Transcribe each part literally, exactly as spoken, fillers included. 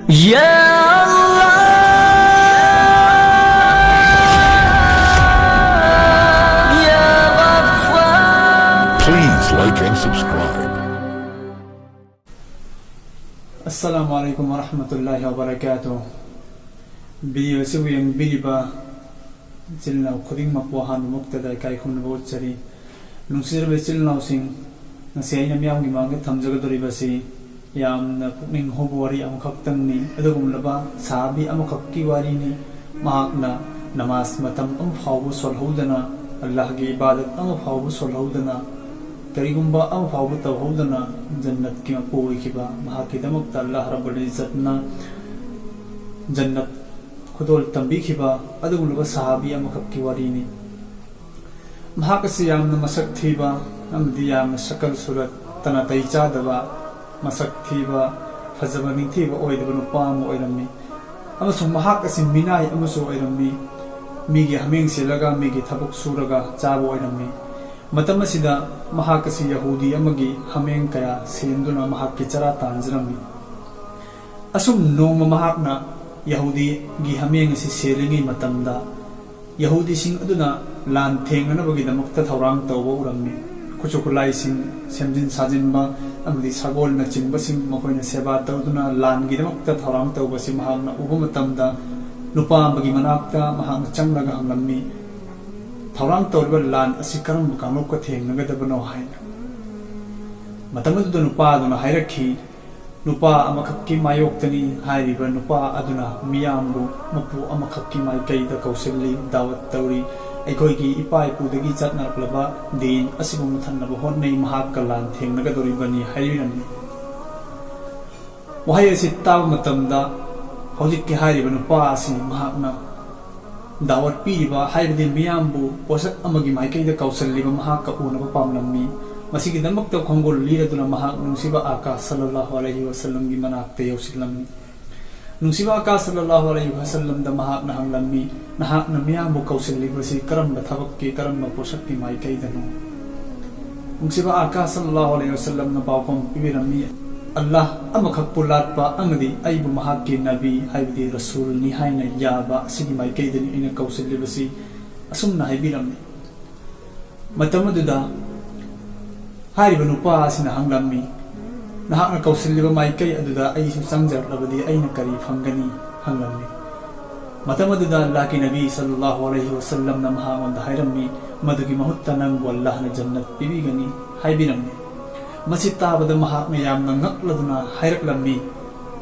يا الله، يا غفار. Please like and subscribe. Assalamu alaikum warahmatullahi wabarakatuh. Video ꯑꯁꯤꯕꯨ ꯌꯦꯡꯕꯤꯔꯤꯕ ꯏꯆꯤꯜ ꯏꯅꯥꯎ ꯈꯨꯗꯤꯡꯃꯛꯄꯨ ꯑꯍꯥꯟꯕꯃꯛꯇꯗ ꯏꯀꯥꯏ ꯈꯨꯝꯅꯕ ꯎꯠꯆꯔꯤ꯫ ꯅꯨꯡꯁꯤꯖꯔꯕ ꯏꯆꯤꯜ ꯏꯅꯥꯎꯁꯤꯡ, ꯉꯁꯤ ꯑꯩꯅ ꯃꯤꯌꯥꯝꯒꯤ ꯃꯥꯡꯗ ꯊꯝꯖꯒꯗꯧꯔꯤꯕꯁꯤ ꯌꯥꯝꯅ ꯄꯨꯛꯅꯤꯡ ꯍꯨꯕ ꯋꯥꯔꯤ ꯑꯃꯈꯛꯇꯪꯅꯤ꯫ ꯑꯗꯨꯒꯨꯝꯂꯕ ꯁꯍꯥꯕꯤ ꯑꯃꯈꯛꯀꯤ ꯋꯥꯔꯤꯅꯤ꯫ ꯃꯍꯥꯛꯅ ꯅꯃꯥꯖ ꯃꯇꯝ ꯑꯃ ꯐꯥꯎꯕ ꯁꯣꯜꯍꯧꯗꯅ, ꯑꯜꯂꯥꯍꯒꯤ ꯏꯕꯥꯗꯠ ꯑꯃ ꯐꯥꯎꯕ ꯁꯣꯜꯍꯧꯗꯅ, ꯀꯔꯤꯒꯨꯝꯕ ꯑꯃ ꯐꯥꯎꯕ ꯇꯧꯍꯧꯗꯅ ꯖꯟꯅꯠꯀꯤ ꯃꯄꯨ ꯑꯣꯏꯈꯤꯕ, ꯃꯍꯥꯛꯀꯤꯗꯃꯛꯇ ꯑꯜꯂꯥꯍ ꯔꯕꯨꯜ ꯏꯖꯠꯅ ꯖꯟꯅꯠ ꯈꯨꯗꯣꯜ ꯇꯝꯕꯤꯈꯤꯕ ꯑꯗꯨꯒꯨꯝꯂꯕ ꯁꯍꯥꯕꯤ ꯑꯃꯈꯛꯀꯤ ꯋꯥꯔꯤꯅꯤ꯫ ꯃꯍꯥꯛ ꯑꯁꯤ ꯌꯥꯝꯅ ꯃꯁꯛ ꯊꯤꯕ ꯑꯃꯗꯤ ꯌꯥꯝꯅ ꯁꯀꯜ ꯁꯨꯔꯠꯇ ꯅꯥꯇꯩ ꯆꯥꯗꯕ, ꯃꯁꯛ ꯊꯤꯕ, ꯐꯖꯕ ꯅꯤꯡꯊꯤꯕ ꯑꯣꯏꯗꯕ ꯅꯨꯄꯥ ꯑꯃ ꯑꯣꯏꯔꯝꯃꯤ꯫ ꯑꯃꯁꯨꯡ ꯃꯍꯥꯛ ꯑꯁꯤ ꯃꯤꯅꯥꯏ ꯑꯃꯁꯨ ꯑꯣꯏꯔꯝꯃꯤ꯫ ꯃꯤꯒꯤ ꯍꯥꯃꯦꯡ ꯁꯦꯜꯂꯒ ꯃꯤꯒꯤ ꯊꯕꯛ ꯁꯨꯔꯒ ꯆꯥꯕ ꯑꯣꯏꯔꯝꯃꯤ꯫ ꯃꯇꯝ ꯑꯁꯤꯗ ꯃꯍꯥꯛ ꯑꯁꯤ ꯌꯍꯨꯗꯤ ꯑꯃꯒꯤ ꯍꯥꯃꯦꯡ ꯀꯌꯥ ꯁꯦꯟꯗꯨꯅ ꯃꯍꯥꯛꯀꯤ ꯆꯔꯥ ꯇꯥꯟꯖꯔꯝꯃꯤ꯫ ꯑꯁꯨꯝ ꯅꯣꯡꯃ ꯃꯍꯥꯛꯅ ꯌꯍꯨꯗꯤꯒꯤ ꯍꯥꯃꯦꯡ ꯑꯁꯤ ꯁꯦꯜꯂꯤꯉꯩ ꯃꯇꯝꯗ, ꯌꯍꯨꯗꯤꯁꯤꯡ ꯑꯗꯨꯅ ꯂꯥꯟ ꯊꯦꯡꯅꯅꯕꯒꯤꯗꯃꯛꯇ ꯊꯧꯔꯥꯡ ꯇꯧꯕ ꯎꯔꯝꯃꯤ꯫ ꯈꯨꯠꯁꯨ ꯈꯨꯠꯂꯥꯏꯁꯤꯡ ꯁꯦꯝꯖꯤꯟ ꯁꯥꯖꯤꯟꯕ ꯑꯃꯗꯤ ꯁꯒꯣꯜꯅꯆꯤꯡꯕꯁꯤꯡ ꯃꯈꯣꯏꯅ ꯁꯦꯕꯥ ꯇꯧꯗꯨꯅ ꯂꯥꯟꯒꯤꯗꯃꯛꯇ ꯊꯧꯔꯥꯡ ꯇꯧꯕꯁꯤ ꯃꯍꯥꯛꯅ ꯎꯕ ꯃꯇꯝꯗ, ꯅꯨꯄꯥ ꯑꯃꯒꯤ ꯃꯅꯥꯛꯇ ꯃꯍꯥꯛꯅ ꯆꯪꯂꯒ ꯍꯪꯂꯝꯃꯤ, "ꯊꯧꯔꯥꯡ ꯇꯧꯔꯤꯕ ꯂꯥꯟ ꯑꯁꯤ ꯀꯔꯝꯕ ꯀꯥꯡꯂꯨꯞꯀ ꯊꯦꯡꯅꯒꯗꯕꯅꯣ?" ꯍꯥꯏꯅ꯫ ꯃꯇꯝ ꯑꯗꯨꯗ ꯅꯨꯄꯥ ꯑꯗꯨꯅ ꯍꯥꯏꯔꯛꯈꯤ, "ꯅꯨꯄꯥ ꯑꯃꯈꯛꯀꯤ ꯃꯥꯌꯣꯛꯇꯅꯤ꯫ ꯍꯥꯏꯔꯤꯕ ꯅꯨꯄꯥ ꯑꯗꯨꯅ ꯃꯤꯌꯥꯝꯕꯨ ꯃꯄꯨ ꯑꯃꯈꯛꯀꯤ ꯃꯥꯏꯀꯩꯗ ꯀꯧꯁꯤꯜꯂꯤ, ꯗꯥꯋꯠ ꯇꯧꯔꯤ, ꯑꯩꯈꯣꯏꯒꯤ ꯏꯄꯥ ꯏꯄꯨꯗꯒꯤ ꯆꯠꯅꯔꯛꯂꯕ ꯗꯤꯟ ꯑꯁꯤꯕꯨ ꯃꯨꯊꯠꯅꯕ ꯍꯣꯠꯅꯩ, ꯃꯍꯥꯛꯀ ꯂꯥꯟ ꯊꯦꯡꯅꯒꯗꯧꯔꯤꯕꯅꯤ" ꯍꯥꯏꯕꯤꯔꯝꯃꯤ꯫ ꯋꯥꯍꯩ ꯑꯁꯤ ꯇꯥꯕ ꯃꯇꯝꯗ, ꯍꯧꯖꯤꯛꯀꯤ ꯍꯥꯏꯔꯤꯕ ꯅꯨꯄꯥ ꯑꯁꯤ ꯃꯍꯥꯛꯅ ꯗꯥꯋꯠ ꯄꯤꯔꯤꯕ, ꯍꯥꯏꯕꯗꯤ ꯃꯤꯌꯥꯝꯕꯨ ꯄꯣꯠꯁꯛ ꯑꯃꯒꯤ ꯃꯥꯏꯀꯩꯗ ꯀꯧꯁꯤꯜꯂꯤꯕ ꯃꯍꯥꯛꯀ ꯎꯅꯕ ꯄꯥꯝꯂꯝꯃꯤ꯫ ꯃꯁꯤꯒꯤꯗꯃꯛꯇ ꯈꯣꯡꯒꯨꯜ ꯂꯤꯔꯗꯨꯅ ꯃꯍꯥꯛ ꯅꯨꯡꯁꯤꯕ ꯑꯥꯀꯥ ꯁꯜꯂꯜꯂꯥꯍꯨ ꯑꯂꯩꯍꯤ ꯋꯥꯁꯜꯂꯝꯒꯤ ꯃꯅꯥꯛꯇ ꯌꯧꯁꯤꯜꯂꯝꯃꯤ꯫ ꯅꯨꯡꯁꯤꯕ ꯑꯥꯀꯥ ꯁꯜꯂꯜꯂꯥꯍꯨ ꯑꯂꯩꯍꯤ ꯋꯥꯁꯜꯂꯝꯗ ꯃꯍꯥꯛꯅ ꯍꯪꯂꯝꯃꯤ, "ꯅꯍꯥꯛꯅ ꯃꯤꯌꯥꯝꯕꯨ ꯀꯧꯁꯤꯜꯂꯤꯕꯁꯤ ꯀꯔꯝꯕ ꯊꯕꯛꯀꯤ, ꯀꯔꯝꯕ ꯄꯣꯠꯁꯛꯀꯤ ꯃꯥꯏꯀꯩꯗꯅꯣ?" ꯅꯨꯡꯁꯤꯕ ꯑꯥꯀꯥ ꯁꯜꯂꯜꯂꯥꯍꯨ ꯑꯂꯩꯍꯤ ꯋꯥꯁꯜꯂꯝꯅ ꯄꯥꯎꯈꯨꯝ ꯄꯤꯕꯤꯔꯝꯃꯤ, ꯑꯜꯂꯥꯍ ꯑꯃꯈꯛꯄꯨ ꯂꯥꯠꯄ ꯑꯃꯗꯤ ꯑꯩꯕꯨ ꯃꯍꯥꯛꯀꯤ ꯅꯕꯤ, ꯍꯥꯏꯕꯗꯤ ꯔꯁꯨꯜꯅꯤ ꯍꯥꯏꯅ ꯌꯥꯕ ꯑꯁꯤꯒꯤ ꯃꯥꯏꯀꯩꯗꯅꯤ ꯑꯩꯅ ꯀꯧꯁꯤꯜꯂꯤꯕꯁꯤ꯫ ꯑꯁꯨꯝꯅ ꯍꯥꯏꯕꯤꯔꯝꯃꯤ꯫ ꯃꯇꯝ ꯑꯗꯨꯗ ꯍꯥꯏꯔꯤꯕ ꯅꯨꯄꯥ ꯑꯁꯤꯅ ꯍꯪꯂꯝꯃꯤ, "ꯅꯍꯥꯛꯅ ꯀꯧꯁꯤꯜꯂꯤꯕ ꯃꯥꯏꯀꯩ ꯑꯗꯨꯗ ꯑꯩꯁꯨ ꯆꯪꯖꯔꯛꯂꯕꯗꯤ ꯑꯩꯅ ꯀꯔꯤ ꯐꯪꯒꯅꯤ?" ꯍꯪꯂꯝꯃꯤ꯫ ꯃꯇꯝ ꯑꯗꯨꯗ ꯑꯜꯂꯥꯍꯀꯤ ꯅꯕꯤ ꯁꯜꯂꯜꯂꯥꯍꯨ ꯑꯂꯩꯍꯤ ꯋꯁꯜꯂꯝꯅ ꯃꯍꯥꯛꯉꯣꯟꯗ ꯍꯥꯏꯔꯝꯃꯤ, "ꯃꯗꯨꯒꯤ ꯃꯍꯨꯠꯇ ꯅꯪꯕꯨ ꯑꯜꯂꯥꯍꯅ ꯖꯟꯅꯠ ꯄꯤꯕꯤꯒꯅꯤ" ꯍꯥꯏꯕꯤꯔꯝꯃꯤ꯫ ꯃꯁꯤ ꯇꯥꯕꯗ ꯃꯍꯥꯛꯅ ꯌꯥꯝꯅ ꯉꯛꯂꯗꯨꯅ ꯍꯥꯏꯔꯛꯂꯝꯃꯤ,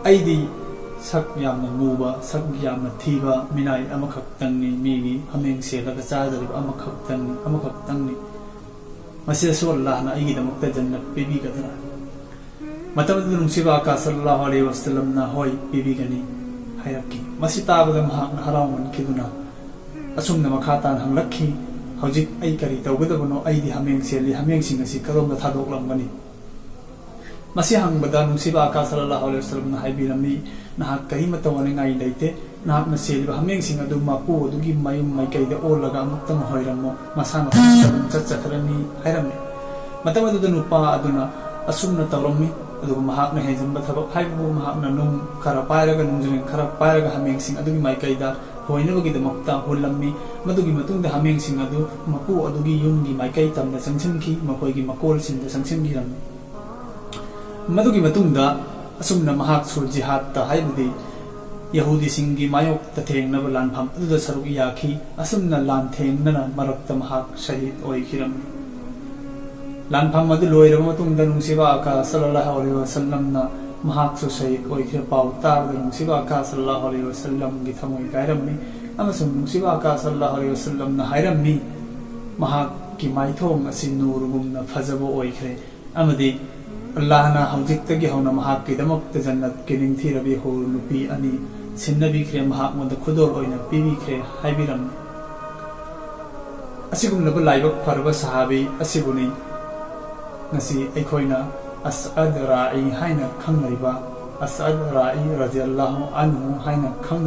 "ꯑꯩꯗꯤ ꯁꯛ ꯌꯥꯝꯅ ꯃꯨꯕ, ꯁꯛ ꯌꯥꯝꯅ ꯊꯤꯕ ꯃꯤꯅꯥꯏ ꯑꯃꯈꯛꯇꯪꯅꯤ, ꯃꯤꯒꯤ ꯍꯥꯃꯦꯡ ꯁꯦꯜꯂꯒ ꯆꯥꯖꯔꯤꯕ ꯑꯃꯈꯛꯇꯪꯅꯤ, ꯑꯃꯈꯛꯇꯪꯅꯤ꯫ ꯃꯁꯤꯗꯁꯨ ꯑꯜꯂꯥꯍꯅ ꯑꯩꯒꯤꯗꯃꯛꯇ ꯖꯟꯅꯠ ꯄꯤꯕꯤꯒꯗ꯭ꯔꯥ?" ꯃꯇꯝ ꯑꯗꯨꯗ ꯅꯨꯡꯁꯤꯕ ꯑꯀꯥ ꯁꯜꯂꯜꯂꯥꯍꯨ ꯑꯂꯩꯍꯤ ꯋꯁꯜꯂꯝꯅ "ꯍꯣꯏ, ꯄꯤꯕꯤꯒꯅꯤ" ꯍꯥꯏꯔꯛꯈꯤ꯫ ꯃꯁꯤ ꯇꯥꯕꯗ ꯃꯍꯥꯛꯅ ꯍꯔꯥꯎꯃꯟꯈꯤꯗꯨꯅ ꯑꯁꯨꯝꯅ ꯃꯈꯥ ꯇꯥꯅ ꯍꯪꯂꯛꯈꯤ, "ꯍꯧꯖꯤꯛ ꯑꯩ ꯀꯔꯤ ꯇꯧꯒꯗꯕꯅꯣ? ꯑꯩꯗꯤ ꯍꯥꯃꯦꯡ ꯁꯦꯜꯂꯤ, ꯍꯥꯃꯦꯡꯁꯤꯡ ꯑꯁꯤ ꯀꯗꯣꯝꯗ ꯊꯥꯗꯣꯛꯂꯝꯒꯅꯤ?" ꯃꯁꯤ ꯍꯪꯕꯗ ꯅꯨꯡꯁꯤꯕ ꯑꯀꯥ ꯁꯜꯂꯜꯂꯥꯍꯨ ꯑꯂꯩꯍꯤ ꯋꯁꯜꯂꯝꯅ ꯍꯥꯏꯕꯤꯔꯝꯃꯤ, "ꯅꯍꯥꯛ ꯀꯔꯤꯃꯠꯇ ꯋꯥꯅꯤꯡꯉꯥꯏ ꯂꯩꯇꯦ꯫ ꯅꯍꯥꯛꯅ ꯁꯦꯜꯂꯤꯕ ꯍꯥꯃꯦꯡꯁꯤꯡ ꯑꯗꯨ ꯃꯄꯨ ꯑꯗꯨꯒꯤ ꯃꯌꯨꯝ ꯃꯥꯏꯀꯩꯗ ꯑꯣꯜꯂꯒ ꯑꯃꯨꯛꯇꯪ ꯍꯣꯏꯔꯝꯃꯨ꯫ ꯃꯁꯥ ꯃꯊꯟꯇ ꯑꯗꯨꯝ ꯆꯠꯆꯈ꯭ꯔꯅꯤ" ꯍꯥꯏꯔꯝꯃꯤ꯫ ꯃꯇꯝ ꯑꯗꯨꯗ ꯅꯨꯄꯥ ꯑꯗꯨꯅ ꯑꯁꯨꯝꯅ ꯇꯧꯔꯝꯃꯤ꯫ ꯑꯗꯨꯒ ꯃꯍꯥꯛꯅ ꯍꯦꯟꯖꯤꯟꯕ ꯊꯕꯛ ꯍꯥꯏꯕꯕꯨ ꯃꯍꯥꯛꯅ ꯅꯨꯡ ꯈꯔ ꯄꯥꯏꯔꯒ, ꯅꯨꯡꯖ꯭ꯔꯦꯡ ꯈꯔ ꯄꯥꯏꯔꯒ ꯍꯥꯃꯦꯡꯁꯤꯡ ꯑꯗꯨꯒꯤ ꯃꯥꯏꯀꯩꯗ ꯍꯣꯏꯅꯕꯒꯤꯗꯃꯛꯇ ꯍꯨꯜꯂꯝꯃꯤ꯫ ꯃꯗꯨꯒꯤ ꯃꯇꯨꯡꯗ ꯍꯥꯃꯦꯡꯁꯤꯡ ꯑꯗꯨ ꯃꯄꯨ ꯑꯗꯨꯒꯤ ꯌꯨꯝꯒꯤ ꯃꯥꯏꯀꯩ ꯇꯝꯅ ꯆꯪꯁꯤꯟꯈꯤ, ꯃꯈꯣꯏꯒꯤ ꯃꯀꯣꯜꯁꯤꯡꯗ ꯆꯪꯁꯤꯟꯈꯤꯔꯝꯃꯤ꯫ ꯃꯗꯨꯒꯤ ꯃꯇꯨꯡꯗ ꯑꯁꯨꯝꯅ ꯃꯍꯥꯛꯁꯨ ꯖꯤꯍꯥꯗꯇ, ꯍꯥꯏꯕꯗꯤ ꯌꯍꯨꯗꯤꯁꯤꯡꯒꯤ ꯃꯥꯌꯣꯛꯇ ꯊꯦꯡꯅꯕ ꯂꯥꯟꯐꯝ ꯑꯗꯨꯗ ꯁꯔꯨꯛ ꯌꯥꯈꯤ꯫ ꯑꯁꯨꯝꯅ ꯂꯥꯟꯊꯦꯡꯅꯅ ꯃꯔꯛꯇ ꯃꯍꯥꯛ ꯁꯍꯤꯗ ꯑꯣꯏꯈꯤꯔꯝꯃꯤ꯫ ꯂꯥꯟꯐꯝ ꯑꯗꯨ ꯂꯣꯏꯔꯕ ꯃꯇꯨꯡꯗ ꯅꯨꯡꯁꯤꯕ ꯑꯀꯥ ꯁꯜꯂꯜꯂꯥꯍꯨ ꯑꯂꯩꯍꯤ ꯋꯁꯜꯂꯝꯅ ꯃꯍꯥꯛꯁꯨ ꯁꯍꯤꯗ ꯑꯣꯏꯈꯤꯕ ꯄꯥꯎ ꯇꯥꯕꯗ ꯅꯨꯡꯁꯤꯕ ꯑꯀꯥ ꯁꯜꯂꯜꯂꯥꯍꯨ ꯑꯂꯩꯍꯤ ꯋꯁꯜꯂꯝꯒꯤ ꯊꯃꯣꯏ ꯀꯥꯏꯔꯝꯃꯤ꯫ ꯑꯃꯁꯨꯡ ꯅꯨꯡꯁꯤꯕ ꯑꯀꯥ ꯁꯜꯂꯜꯂꯥꯍꯨ ꯑꯂꯩꯍꯤ ꯋꯁꯜꯂꯝꯅ ꯍꯥꯏꯔꯝꯃꯤ, "ꯃꯍꯥꯛꯀꯤ ꯃꯥꯏꯊꯣꯡ ꯑꯁꯤ ꯅꯨꯔꯒꯨꯝꯅ ꯐꯖꯕ ꯑꯣꯏꯈ꯭ꯔꯦ꯫ ꯑꯃꯗꯤ ꯑꯜꯂꯥꯍꯅ ꯍꯧꯖꯤꯛꯇꯒꯤ ꯍꯧꯅ ꯃꯍꯥꯛꯀꯤꯗꯃꯛꯇ ꯖꯟꯅꯠꯀꯤ ꯅꯤꯡꯊꯤꯔꯕꯤ ꯍꯨꯔ ꯅꯨꯄꯤ ꯑꯅꯤ ꯁꯤꯟꯅꯕꯤꯈ꯭ꯔꯦ, ꯃꯍꯥꯛꯉꯣꯟꯗ ꯈꯨꯗꯣꯜ ꯑꯣꯏꯅ ꯄꯤꯕꯤꯈ꯭ꯔꯦ" ꯍꯥꯏꯕꯤꯔꯝꯃꯤ꯫ ꯑꯁꯤꯒꯨꯝꯂꯕ ꯂꯥꯏꯕꯛ ꯐꯔꯕ ꯁꯍꯥꯕꯤ ꯑꯁꯤꯕꯨꯅꯤ ꯉꯁꯤ ꯑꯩꯈꯣꯏꯅ ꯑꯁꯑꯗ ꯔꯥꯏ ꯍꯥꯏꯅ ꯈꯪꯅꯔꯤꯕ, ꯑꯁꯑꯗ ꯔꯥꯏ ꯔꯖꯤꯌꯜꯂꯥꯍꯨ ꯑꯟꯍꯨ ꯍꯥꯏꯅ ꯈꯪꯅꯔꯤꯕ꯫